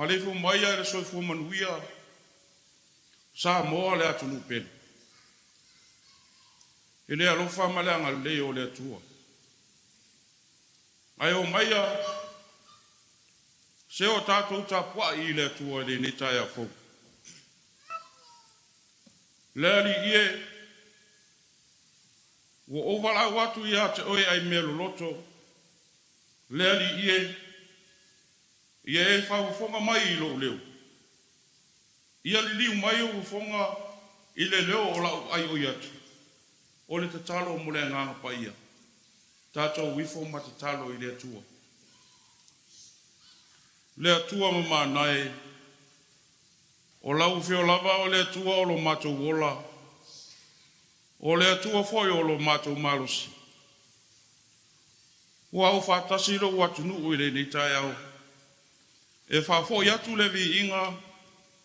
Maleifua mai ia i le soifua manuia Samoa le atunuu pele i le alofa ma le agalelei o le Atua. Ae o maia se o tatou tapuai i le Atua i lenei taeao fou. Le Alii e, ua ou valaau atu ia te Oe aimea loloto, le Alii e, ia e faafofoga mai i lou leo. Ia liliu mai ou fofoga i le leo o lau aioi atu, o le tatalo mo le Agaga Paia. Tatou ifo ma tatalo i le Atua. Le Atua mamana e, o lau afio lava o le Atua o lo matou ola, o le Atua foi o lo matou malosi. Ua aufaatasi lou atunuu i lenei taeao e faafoi atu le viiga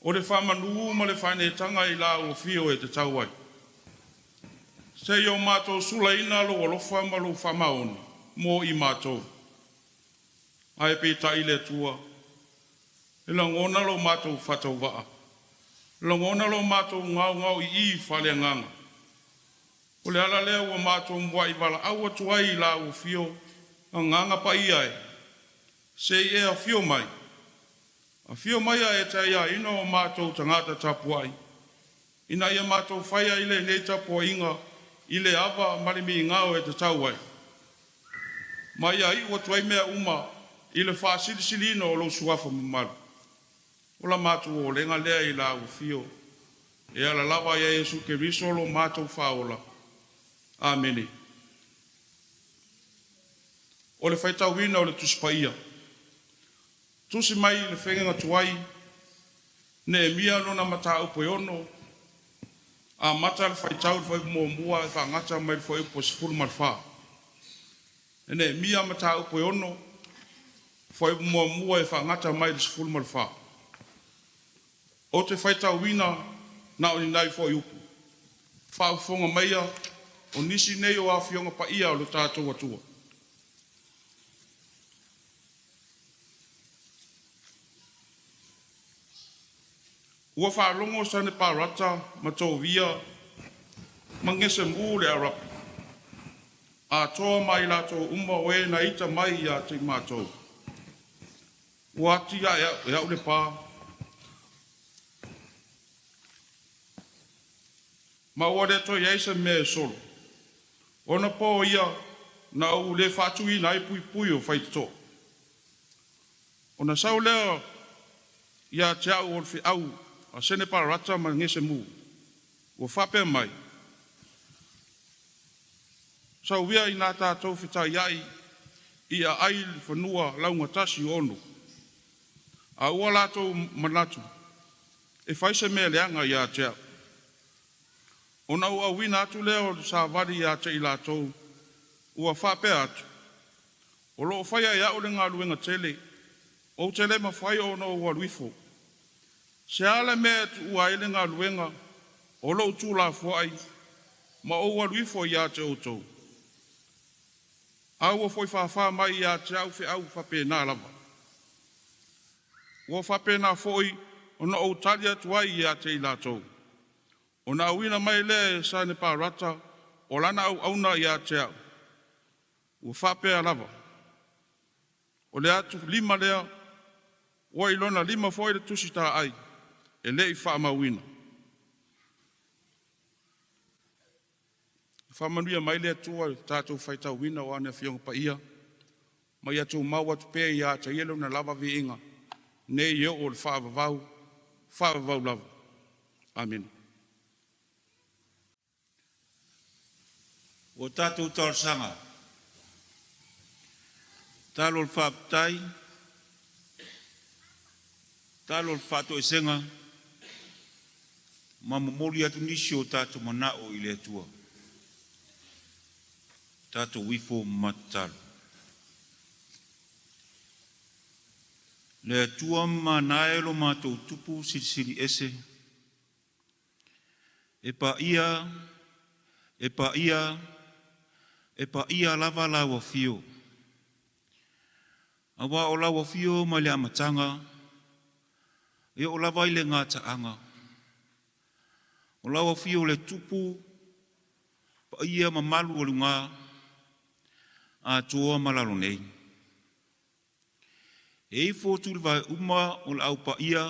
o le faamanu ma le faaneetaga i lau afio e tatau ai. Seia o matou sulaina lou alofa ma lou faamaoni mo i matou. Ae peitai le Atua, e lagona lo matou faatauvaa, lagona lo matou gaogaoi'i faaleagaga. O le ala lea ua matou muai valaau atu ai i lau afio Agaga Paia e, se i e afio mai, afio mai ae e taiaina o matou tagata tapuai, ina ia matou faia i lenei tapuaiga i le ava ma le migao e tatau ai, ma ia iu atu ai mea uma i le faasilisiliina o lou Suafa mamalu. O la matou olega lea i lau afio e ala lava ia Iesu Keriso lo matou Faaola. Amene. O le faitauina o le Tusi Paia. Tusi mai i le fegega tuai, Neemia lona mataupu e 6, amata le faitau i le fuaiupu muamua ae faagata mai le fuaiupu e 14. E Neemia mataupu e 6, fuaiupu muamua e faagata mai le 14. Ou te faitauina na o ni nai fuaiupu. Faafofoga maia o nisi nei o Afioga Paia o le tatou Atua. Ua faalogo Saneparata ma Tovia ma Gesemu le Arapi atoa ma i latou uma o e na ita mai ia te i matou, ua atiae e au le pa, ma ua le toe i ai se mea e solo. Ona po ia na ou le faatuina ai puipui o faitotoa. Ona sau lea ia te au o le feau a Seneparata ma Gesemu, ua faapea mai, “Sau ia ina tatou fetaiai i aai i le fanua laugatasi o Ono.” A ua latou manatu e fai se mea leaga ia te au. Ona ou auina atu lea o le savali ia te i latou, ua faapea atu, “O lo o faia e au le galuega tele, ou te le mafai ona ou alu ifo. Se a le mea e tuua ai le galuega o lou tuulafoai ma ou alu ifo ia te outou?” A ua foi fāfā mai ia te au feau faapena lava. Ua faapena foi ona ou tali atu ai ia te i latou. Ona auina mai lea e Saneparata o lana auauna ia te au, ua faapea lava, “O le atulima lea, ua i lona lima foi le tusitaai e le i faamauina.” Faamanuia mai le Atua i le tatou faitauina o ana Afioga Paia, ma ia tumau atu pea ia te Ia lona lava viiga nei e oo i le faavavau, faavavau lava. Amene. Ua tatou talosaga, tatalo le faafetai, tatalo le faatoesega, ma momoli atu nisi o tatou manao i le Atua. Tatou ifo ma tatalo. Le Atua mamana e lo matou Tupu Silisili Ese, e paia, e paia, e paia lava lau Afio, aua o lau Afio mai le amataga E oo lava i le gataaga. O lau afio o le tupu paia mamalu o luga atoa ma lalo nei. E ifo atu i le vae uma o le au paia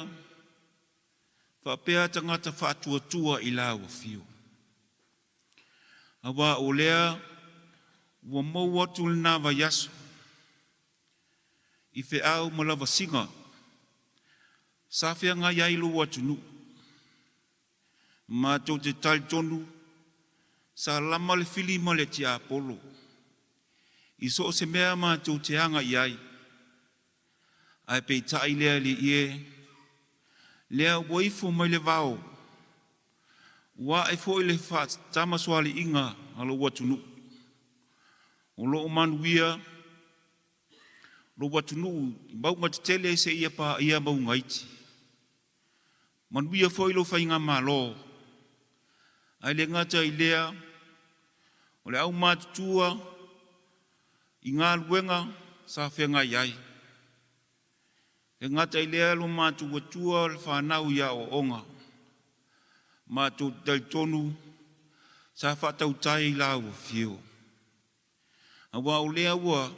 faapea tagata faatuatua i lau afio. Aua o lea ua mou atu lena vaiaso i feau ma lavasiga sa feagai ai lou atunuu. Matou te talitonu sa lama le fili ma le tiapolo i so o se mea matou te aga i ai, ae peitai le Alii e, lea ua ifo mai le vao, ua ae foi le faatamasoaliiga a lou atunuu. O lo o manuia lou atunuu i mauga tetele seia paia mauga iti. Manuia foi lou faigamalo, ae le gata i lea o le aumatutua i galuega sa feagai ai. E gata i lea lo matou atua le fanau i aoaoga, matou te talitonu sa faatautai i lau afio. Aua o lea ua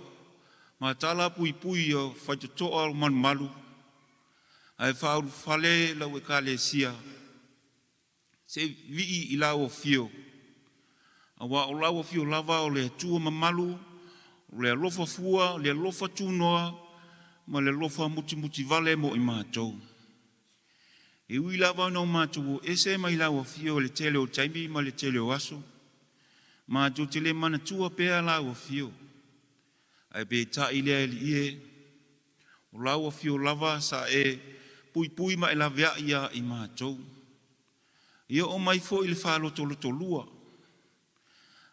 matala puipui o faitotoa o malumalu ae faaulufale lau ekalesia se vii i lau afio, aua o lau afio lava o le Atua mamalu, o le alofa fua, le alofa tunoa ma le alofa mutimutivale mo i matou. E ui lava ina o matou o ese mai lau afio i le tele o taimi ma le tele o aso, matou te le manatua pea lau afio, ae peitai le Alii e, o lau afio lava sa e puipui ma e laveai ia i matou. E oo mai foi i le faalotolotolua,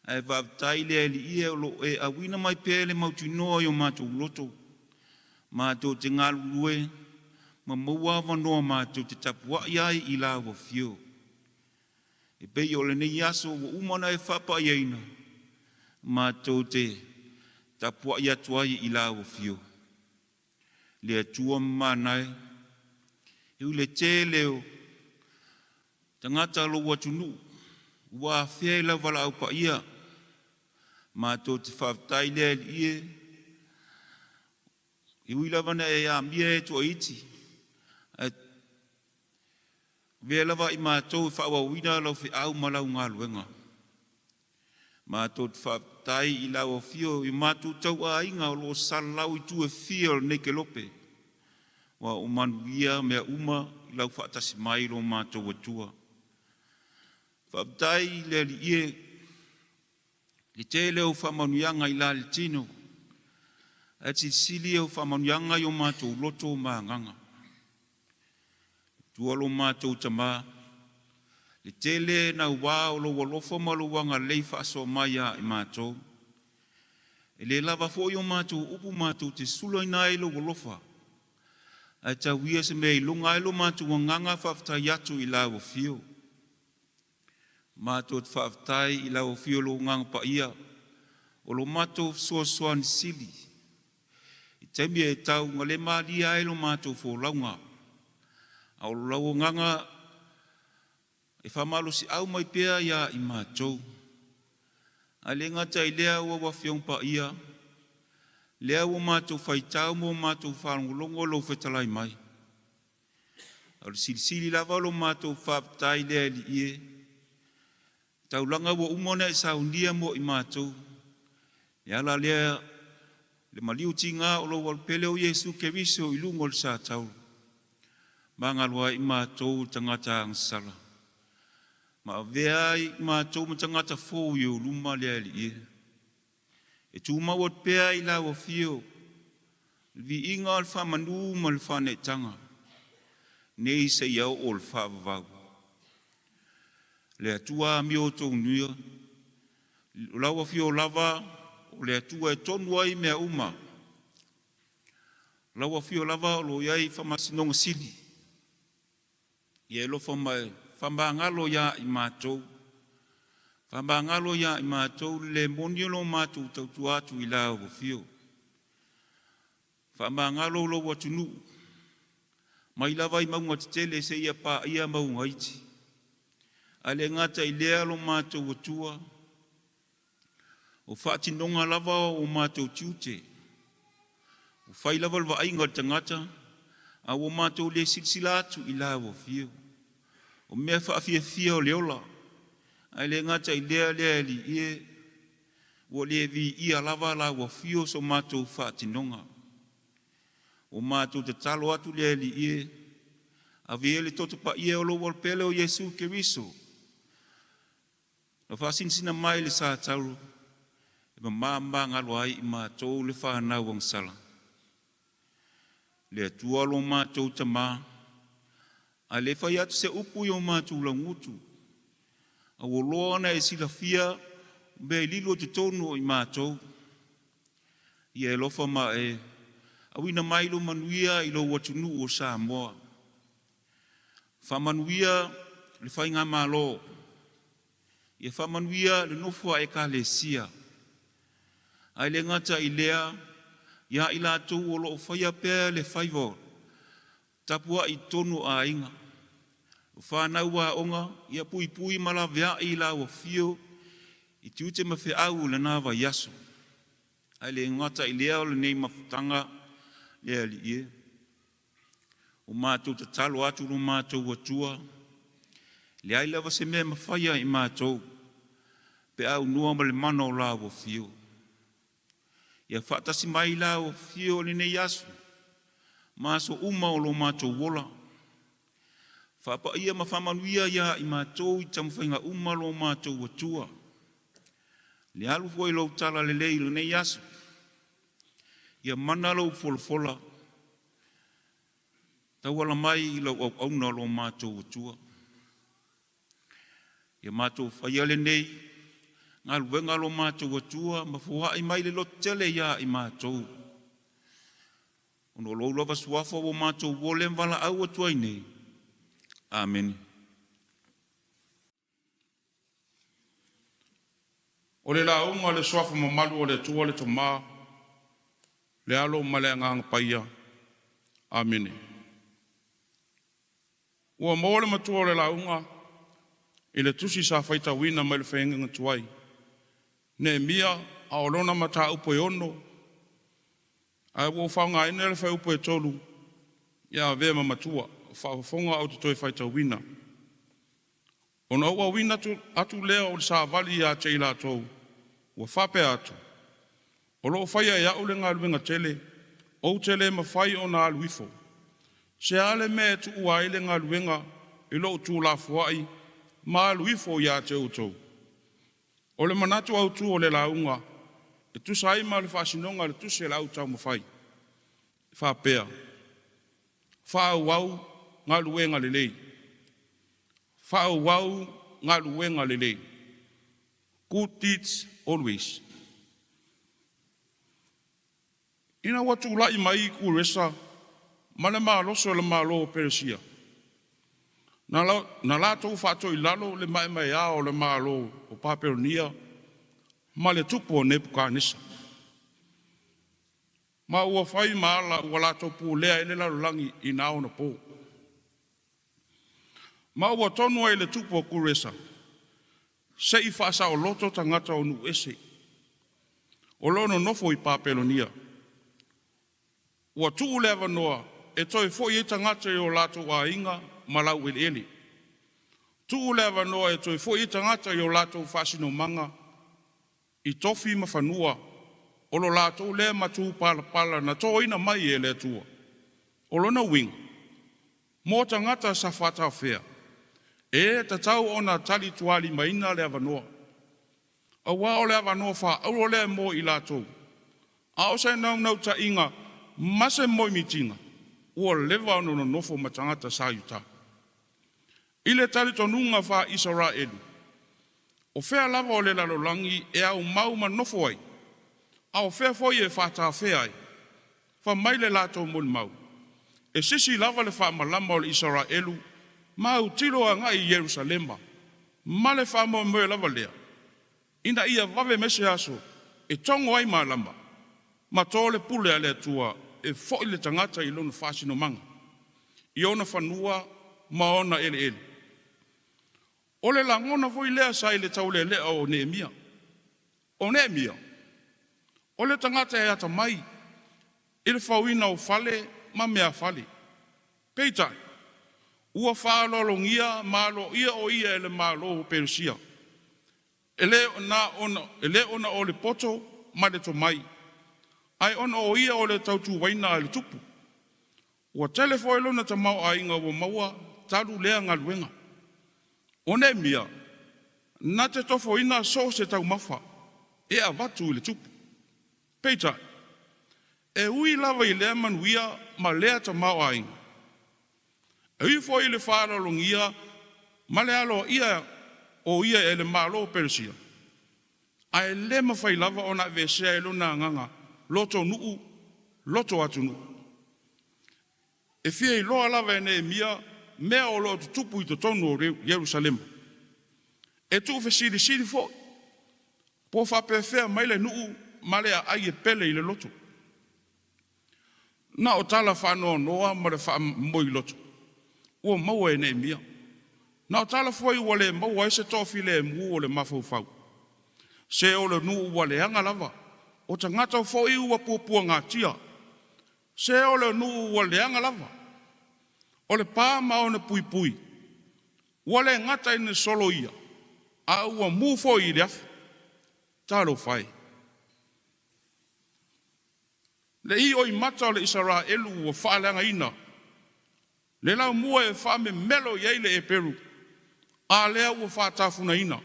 ae faafetai le Alii e o lo o e auina mai pea le mautinoa i o matou loto, matou te galulue ma maua avanoa matou te tapuai ai i lau afio. E pei o lenei aso ua uma ona e faapaiaina, matou te tapuai atu ai i lau afio. Le Atua mamana e, e ui le tele o tagata o lou atunuu ua afea i lau valaau paia, matou te faafetai le Alii e, e ui lava ina e amia e tuaiti, ae avea lava i matou e faaauauina lau feau ma lau galuega. Matou te faafetai i lau afio i matou tauaiga o lo o salalau i itu e fia o lenei kelope, ua o manuia mea uma i lau faatasi mai lo matou Atua. Faafetai i le Alii e, le tele o faamanuiaga i la le tino, ae silisili au faamanuiaga i o matou loto ma agaga. Tua lo matou Tamā, le tele naua o lou alofa ma lou agalelei faasoa mai ia i matou. E le lava foi o matou upu matou te sulaina ai lou alofa, ae tau ia se mea i luga ai lo matou agaga faafetai atu i lau afio. Matou te faafetai i lau afio lou agaga paia, o lo matou fesoasoani sili, i taimi e tau galemalie ai lo matou folauga, a o lau agaga e faamalosiau mai pea ia i matou. Ae le gata i lea ua ua afioga paia, lea ua matou faitau ma ua matou faalogologo lou fetalai mai. A o le silisili lava lo matou faafetai le Alii e, taulaga ua uma ona e saunia mo i matou, e ala lea le maliu tiga o lou alupele o Iesu Keriso i luga o le satauro, magalo ai i matou tagata agasala, ma avea ai i matou ma tagata fou i ou luma le Alii e. E tumau atu pea i lau afio le viiga o le faamanu ma le faaneetaga, nei seia oo le faavavau. Le Atua amio outou nuia, o lau afio lava o le Atua e tonu ai mea uma. Lau afio lava o lo o i ai faamasinoga sili, ia e alofa mai faamagalo ia i matou. Faamagalo ia i matou le le moni o lo matou tautua atu i lau afio. Faamagalo lou atunuu. Mai lava i mauga tetele seia paia mauga iti. Ae le gata i lea lo matou Atua, o faatinoga lava o matou tiute. Ua fai lava le vaaiga a le tagata, a ua matou le silasila atu i lau afio. O mea faafiafia o le ola, ae le gata i lea le Alii e, ua le viia lava lau afio so matou faatinoga. Ua matou tatalo atu le Alii e, ave ia le toto paia o lou Alo Pele o Iesu Keriso, na faasinasina mai le sa tauro, e mama magalo ai i matou le fanau agasala. Le Atua lo matou Tamā, a le fai atu se upu i o matou laugutu, a ua loa ona e silafia mea e lilo i totonu o i matou. Ia e alofa ma e auina mai lo manuia i lou atunuu o Samoa. Faamanuia le faigamalo, ia faamanuia le nofo a ekalesia. Ae le gata i lea, ia i latou o loo faia pea le faiva tapuai i totonu o aiga. O fanau aoga, ia puipui ma laveai i lau afio i tiute ma feau o lena vaiaso. Ae le gata i lea o lenei mafutaga le Alii e. Ua matou tatalo atu lo matou Atua, leai lava se mea e mafaia i matou, pe aunoa ma le mana o lau afio. Ia faatasi mai lau afio i lenei aso, ma aso uma o lo matou ola. Faapaia ma faamanuia ia i matou i taumafaiga uma lo matou Atua. Le alu foi lou tala lelei i lenei aso, ia mana lou folafola, tauala mai i lau auauna lo matou Atua. Ia matou faia lenei galuega lo matou Atua ma foai mai le lototele ia i matou. Ona o lou lava suafa ua matou ole ma valaau atu ai nei. Amene. O le lauga a le Suafa mamalu o le Atua le Tama, le Alo ma le Agaga Paia. Amene. Ua maua le matua o le lauga i le tusi sa faitauina mai le faiaiga tuai. Neemia a o lona mataupu e 6, ae ua ou faaaogaina le fuaiupu e 3 ia avea ma matua. Faafofoga ou te toe faitauina. Ona ou auina atu lea o le savali ia te i latou, ua faapea atu, “O lo o faia e au le galuega tele, ou te le mafai ona alu ifo. Se a le mea e tuua ai le galuega i lou tuulafoai ma alu ifo ia te outou?” O le manatu autu o le lauga e tusa ai ma le faasinoga a le tusi a le Au Taumafai, e faapea: Faaauau galuega lelei. Faaauau galuega lelei. Good deeds always. Ina ua tulai mai Kuresa ma le malosi o le Malo o Peresia, na latou faatoilalo le maemaea o le Malo o Papelonia ma le tupu o Nepukatanesa. Ma ua fai ma ala ua latou pulea ai le lalolagi i na ona po. Ma ua tonu ai e le tupu o Kuresa, se i faasaoloto tagata o nuu ese o lo o nonofo i Papelonia. Ua tuu le avanoa e toe foi ai tagata i o latou aiga ma laueleele. Tuu le avanoa e toe foi ai tagata i o latou faasinomaga i tofi ma fanua o lo latou lea matupalapala na toina mai e le Atua. O lona uiga, mo tagata sa faatafea, e tatau ona talitualimaina le avanoa, aua o le avanoa faaauro lea mo i latou. A o se naunautaiga ma se moemitiga ua leva ona nonofo ma tagata sa i uta. I le talitonuga faa-Isaraelu, o fea lava o le lalolagi e aumau ma nonofo ai, a o fea foi e faatafea ai, fai mai le latou molimau, e sisi lava le faamalama o le Isaraelu ma autilo agai i Yerusalema, ma le faamoemoe lava lea ina ia vave mai se aso e togo ai malama ma to le pule a le Atua e foi le tagata i lona faasinomaga. i ona fanua ma ona eleele. O le lagona foi lea sa i le taulealea o Neemia. O Neemia, o le tagata e atamai i le fauina o fale ma meafale. Peitai, ua faaaloalogia ma aloaia o ia e le Malo o Peresia, e le ona o le poto ma le tomai, ae ona o ia o le tautuaina a le tupu. Ua tele foi lona tamaoaiga ua maua talu lea galuega. O Neemia na te tofoina so o se taumafa e avatu i le tupu. Peitai, e ui lava i lea manuia ma lea tamaoaiga, e ui foi i le faaaloalogia ma le aloaia o ia e le Malo o Peresia, ae le mafai lava ona aveesea e lona agaga lotonuu, loto atunuu. E fia iloa lava e Neemia mea o lo o tutupu i totonu o Yerusalema. E tuufesilisili foi po o faapefea mai le nuu ma le aai e pele i le loto. Na o tala faanoanoa ma le faamomoiloto ua maua e Neemia. Na o tala foi ua le maua ai se toafilemu o le mafaufau. Se o le nuu ua leaga lava, o tagata foi ua puapuagatia. Se o le nuu ua leaga lava, o le pa ma ona puipui ua le gata ina soloia, a ua mu foi i le afi. Talofa e! Le ioimata o le Isaraelu ua faaleagaina, le laumua e faamemelo i ai le eperu, a lea ua faatafunaina.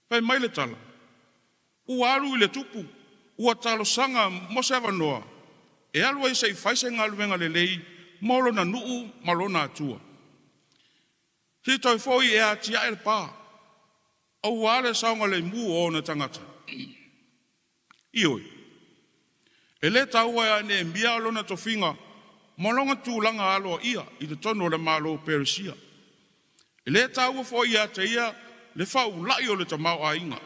Fai mai le tala, ua alu i le tupu, ua talosaga mo se avanoa e alu ai se i fai se galuega lelei mo lona nuu ma lona Atua. Se i toe foi e atiae le pa aua le saogalemu o ona tagata. Ioe, e le taua ia Neemia lona tofiga ma lona tulaga aloaia i totonu o le Malo o Peresia. E le taua foi ia te ia le faaulai o le tamaoaiga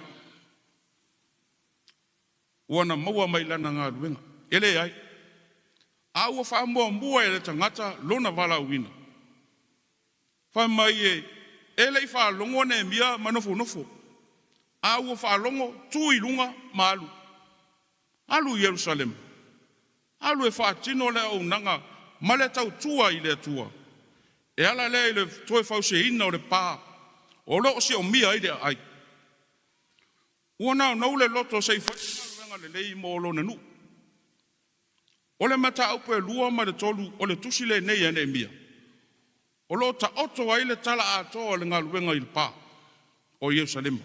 ua na maua mai lana galuega. E leai, a ua faamuamua e le tagata lona valaauina. Fai mai e le i faalogo Neemia ma nofonofo, a ua faalogo tu i luga ma alu. Alu i Yerusalema, alu e faatino le auaunaga ma le tautua i le Atua. E ala lea i le toe fausiaina o le pa o lo o siomia ai le aai. Ua naunau le loto se i fai se galuega lelei mo lona nuu. O le mataupu e 2 ma le 3 o le tusi lenei a Neemia, o lo o taoto ai le tala atoa o le galuega i le pa o Yerusalema.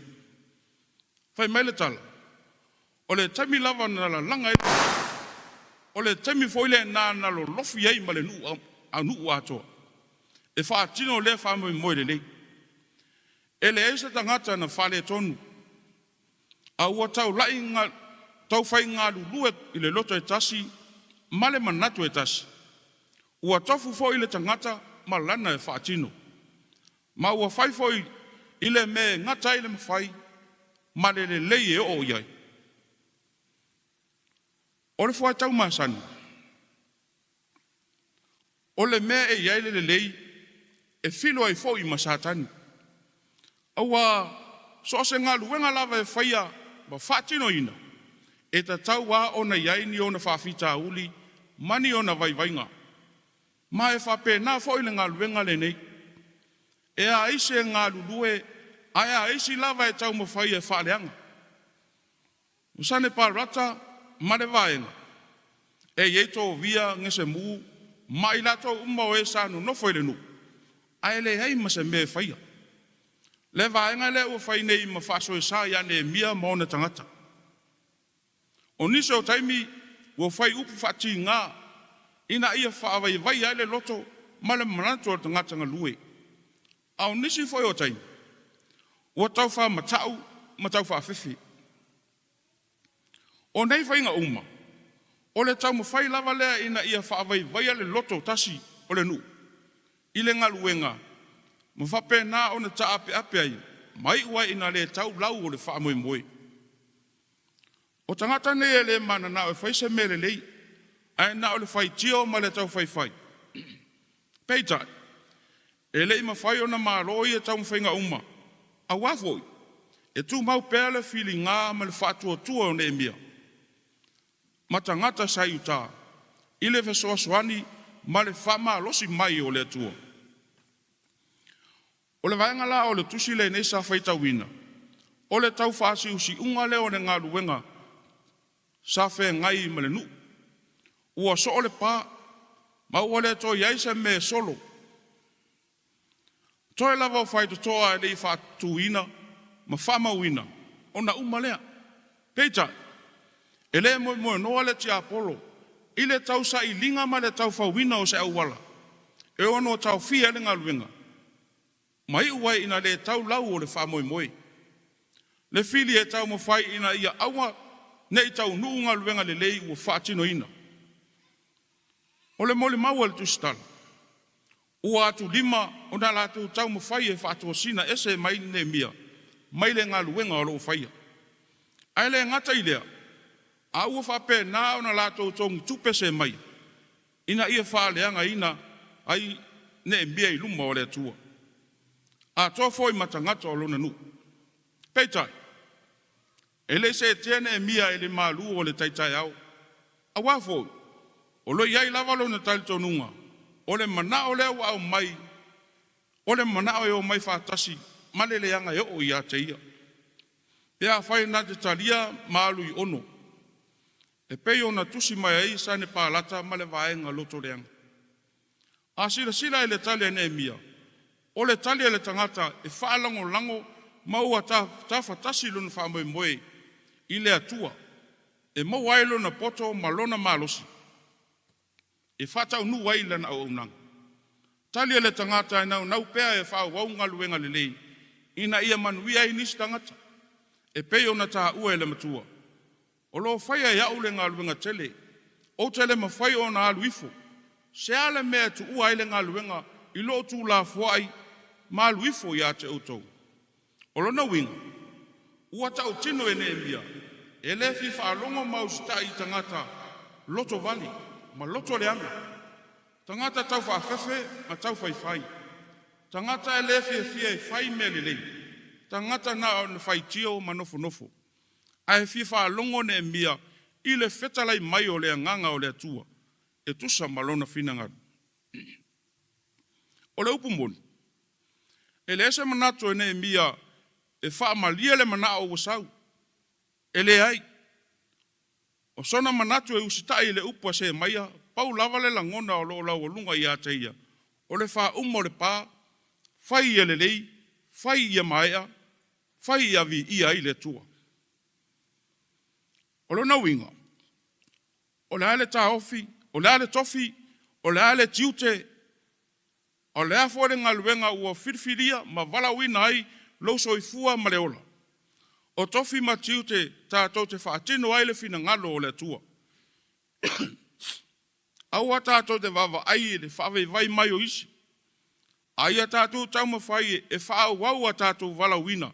Fai mai le tala, o le taimi lava na lalaga ai, o le taimi foi lena na lolofi ai ma le nuu atoa e faatino lea faamoemoe lelei. E leai se tagata na faaletonu, a ua taufai galulue i le loto e tasi ma le manatu e tasi. Ua tofu foi le tagata ma lana e faatino, ma ua fai foi i le mea e gata ai le mafai ma le lelei e oo i ai. O le fuaitau masani, o le mea e i ai le lelei, e filo ai foi ma Satani. Aua so o se galuega lava e faia ma faatinoina, e tatau lava ona i ai ni ona faafitauli ma ni ona vaivaiga. Ma e faapena foi le galuega lenei. E a isi e galulue, ae a isi lava e taumafai e faaleaga. O Saneparata ma le vaega e i ai Tovia, Gesemu ma i latou uma o e sa nonofo i le nuu, ae leai ma se mea e faia. Le vaega lea ua fai nei ma faasoesa ia Neemia ma ona tagata. O nisi o taimi ua fai upu faatiga ina ia faavaivaia ai le loto ma le manatu o le tagata galue. A o nisi foi o taimi ua taufaamata'u ma taufaafefe. O nei faiga uma, o le taumafai lava lea ina ia faavaivaia le loto tasi o le nuu i le galuega ma faapena ona taapeape ai ma iu ai ina le tau lau o le faamoemoe. O tagata nei e le mananao e fai se mea lelei, ae na o le faitio ma le taufaifai. Peitai, e le i mafai ona malo ia taumafaiga uma, auā foi e tumau pea le filiga ma le faatuatua o Neemia ma tagata sa i uta i le fesoasoani ma le faamalosi mai o le Atua. O le vaega la o le tusi lenei sa faitauina, o le tau faasiusiuga lea o le galuega sa feagai ma le nuu. Ua soo le pa ma ua le toe i ai se mea e solo. Toe lava o faitotoa e le i faatuina ma faamauina ona uma lea. Peitai, e le moemoenoa le tiapolo i le tausailiga ma le taufauina o se auala e ono taofia ai le galuega, ma iu ai ina le tau lau o le faamoemoe. Le fili e taumafai ina ia aua ne i taunuu galuega lelei ua faatinoina. O le molimau a le Tusitala, ua atulima ona latou taumafai e faatosina ese mai Neemia mai le galuega o lo o faia. Ae le gata i lea, a ua faapena ona latou togitupe Semaia ina ia faaleagaina ai Neemia i luma o le Atua, atoa foi ma tagata o lona nuu. Peitai, e le i seetia Neemia i le malu o le tai taeao, auā foi o lo o i ai lava lona talitonuga, o le manao lea ua aumai, o le manao e omai faatasi ma le leaga e oo ia te ia, pe afai na te talia ma alu i ono, e pei ona tusi mai ai Sanepalata ma le vaega lotoleaga. A silasila i le tali a Neemia, o le tali a le tagata e faalagolago ma ua tafatasi lona faamoemoe i le Atua e maua ai lona poto ma lona malosi e faataunuu ai lana auaunaga. Tali a le tagata e naunau pea e faaauau galuega lelei ina ia manuia ai nisi tagata, e pei ona taua e le matua, “O lo o faia e au le galuega tele, ou te le mafai ona alu ifo. Se a le mea e tuua ai le galuega i lou tuulafoai ma alu ifo ia te outou?” O lona uiga, ua tautino e Neemia, e le fia faalogo ma usitai i tagata lotovale ma lotoleaga, tagata taufaafefe ma taufaifai, tagata e le fiafia e fai mea lelei, tagata na o le faitio ma nofonofo. Ae fia faalogo Neemia i le fetalai mai o le Agaga o le Atua e tusa ma Lona finagalo. O le upu moni, e leai se manatu o Neemia e faamalie le manao ua sau. E leai, o sona manatu e usitai i le upu a Semaia, pau lava le lagona o lo o laualuga ia te ia, o le faauma o le pa, fai ia lelei, fai ia maea, fai ia viia ai le Atua. O lona uiga, o le a le taofi, o le a le tofi, o le a le tiute, a o le a foi le galuega ua filifilia ma valaauina ai lou soifua ma le ola, o tofi ma tiute tatou te faatino ai le finagalo o le Atua. Aua tatou te vaavaai i le faavaivai mai o isi, a ia tatou taumafai e faaauau a tatou valaauina,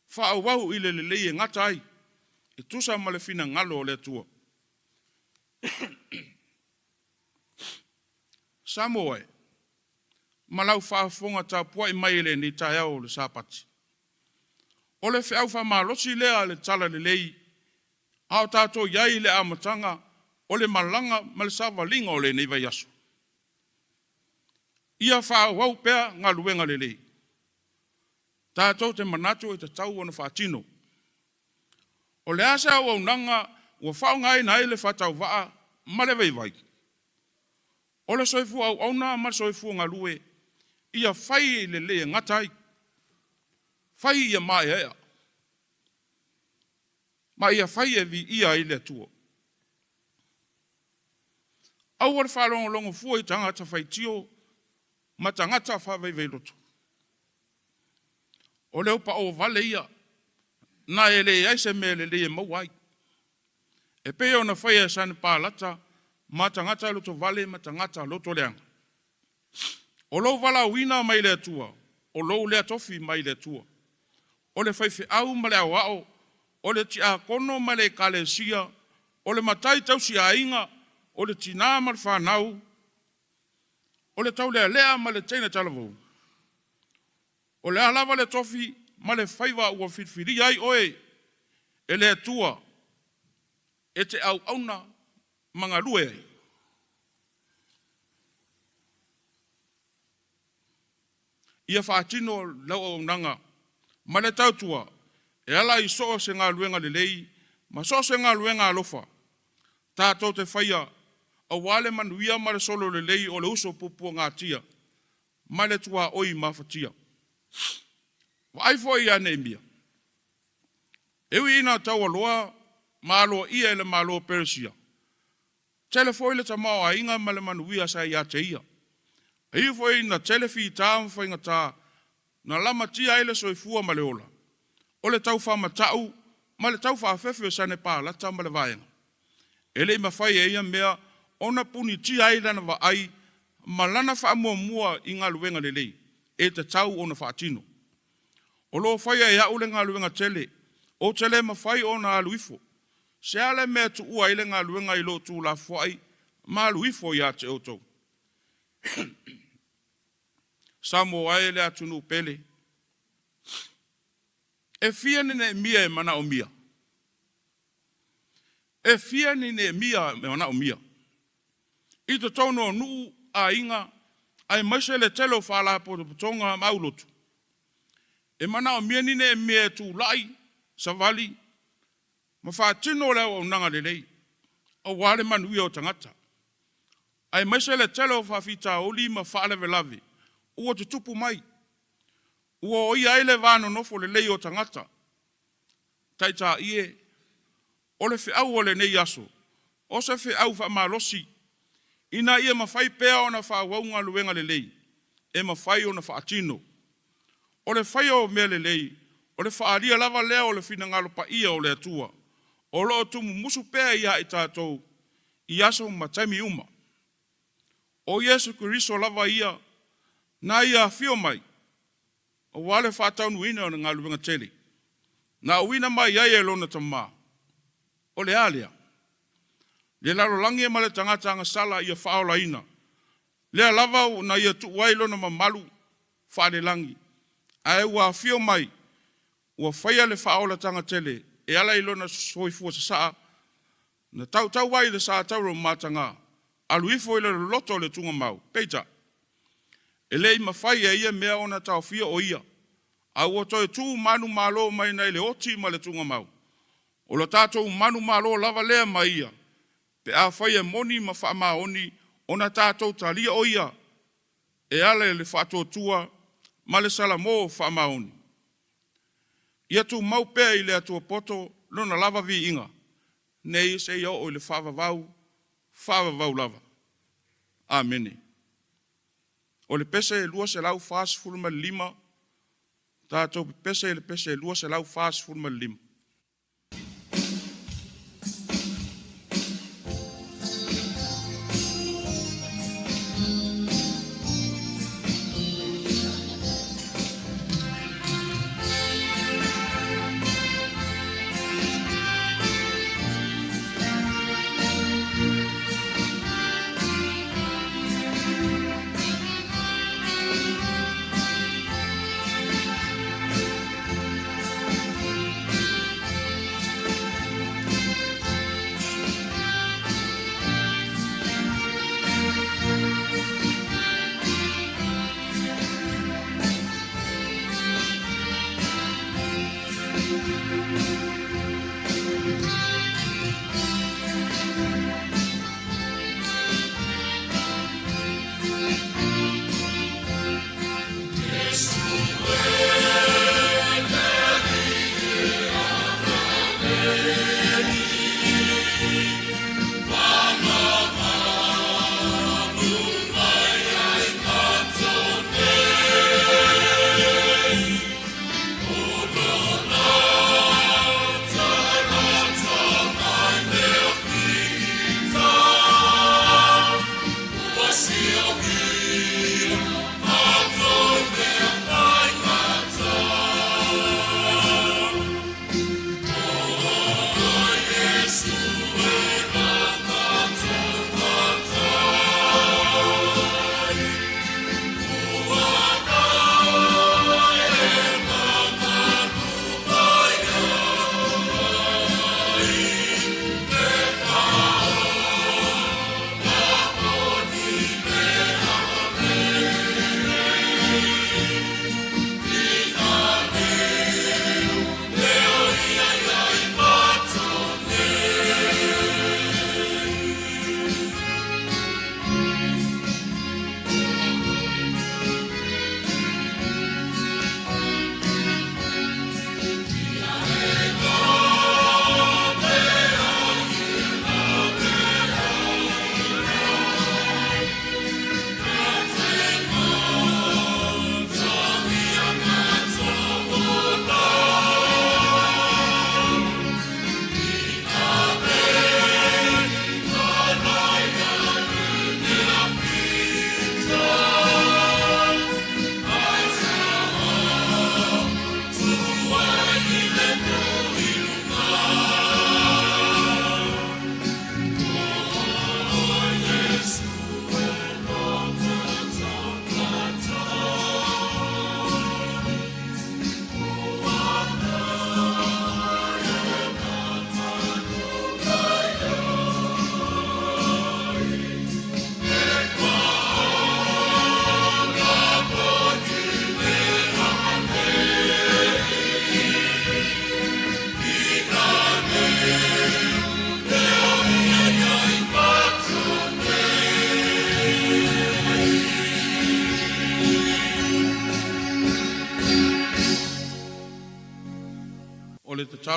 faaauau i le lelei e gata ai, e tusa ma le finagalo o le Atua. Samoa e, ma lau faafofoga tapuai mai i lenei taeao o le Sapati, o le feau faamalosi lea a le Talalelei a o tatou i ai i le amataga o le malaga ma le savaliga o lenei vaiaso. Ia faaauau pea galuega lelei. Tatou te manatu e tatau ona faatino. O le a se auaunaga ua faaaogaina ai le faatauvaa ma le vaivai? O le soifua auauna ma le soifua galue, ia fai le lelei e gata ai, fai ia maeaea, ma ia fai e viia ai le Atua. Aua le faalogologo fua i tagata faitio ma tagata faavaivai loto. O le upaovale ia na e leai se mea lelei e maua ai, e pei ona faia e Sanepalata ma tagata lotovale ma tagata lotoleaga. O lou valaauina mai le Atua, o lou lea tofi mai le Atua. O le faifeau ma le aoao, o le tiakono ma le ekalesia, o le matai tausiaiga, o le tina ma le fanau, O le taulealea ma le teine talavou. O le a lava le tofi ma le faiva ua filifilia ai oe e le Atua e te auauna ma galue ai. Ia faatino lau auaunaga ma le tautua e ala i so o se galuega lelei ma so o se galuega alofa tatou te faia aua le manuia ma le sololelei o le uso puapuagatia ma le tuaoi mafatia. Vaai foi ia Neemia, e ui ina taualoa ma aloaia e le Malo o Peresia, tele foi le tamaoaiga ma le manuia sa ia te ia. E ui foi ina tele fita ma faigata na lamatia ai le soifua ma le ola, o le taufaamata'u ma le taufaafefe o Sanepalata ma le Vaega, e le i mafai e ia mea ona punitia ai lana vaai ma lana faamuamua i galuega lelei e tatau ona faatino. O lo o faia e au le galuega tele, ou te le mafai ona alu ifo. Se a le mea e tuua ai le galuega i lou tuulafoai ma alu ifo ia te outou? Samoa e le atunuu pele, e fia ni Neemia e manaomia? E fia ni Neemia e manaomia? I totonu o nuu, aiga, aemaise le tele o faalapotopotoga ma aulotu, e manaomia ni Neemia e tulai, savali, ma faatino le auaunaga lelei, aua le manuia o tagata, aemaise le tele o faafitauli ma faalavelave ua tutupu mai, ua oia ai le va nonofo lelei o tagata. Taitai e, o le feau o lenei aso, o se feau faamalosi ina ia mafai pea ona faaauau galuega lelei e mafai ona faatino. O le faia o mea lelei, o le faaalia lava lea o le finagalo paia o le Atua, o lo o tumumusu pea ia i tatou i aso ma taimi uma. O Iesu Keriso lava ia na ia afio mai aua le faataunuuina o le galuega tele na auina mai ai e lona Tama. O le a lea? Le lalolagi ma le tagata agasala ia faaolaina, lea lava na ia tuu ai lona mamalu faalelagi, ae ua afio mai ua faia le faaolataga tele e ala i lona soifua sasaa na tautau ai i le sa tauraumataga, alu ifo i le loloto o le tugamau. Peitai, e le i mafai e ia mea ona taofia o ia, a ua toe tu manumalo mai nai le oti ma le tugamau. O lo tatou manumalo lava lea ma ia, pe afai e moni ma faamaoni ona tatou talia o ia e ala i le faatuatua ma le salamo faamaoni. Ia tumau pea i le Atua poto lona lava viiga, nei seia oo i le faavavau, faavavau lava. Amene. O le pese 245, tatou pepese i le pese 245.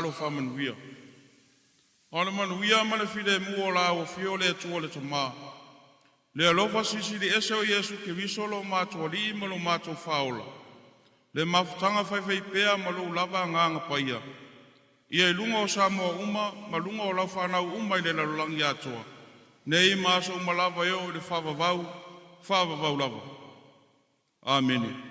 tatalo faamanuia. A o le manuia ma le filemu o la ua afio le Atua le Tama, le alofa silisili ese o Iesu Keriso lo matou Alii ma lo matou Faaola, le mafutaga faifaipea ma lou lava Agaga Paia, ia i luga o Samoa uma ma luga o lau fanau uma i le lalolagi atoa, nei ma aso uma lava e oo i le faavavau, faavavau lava. Amene.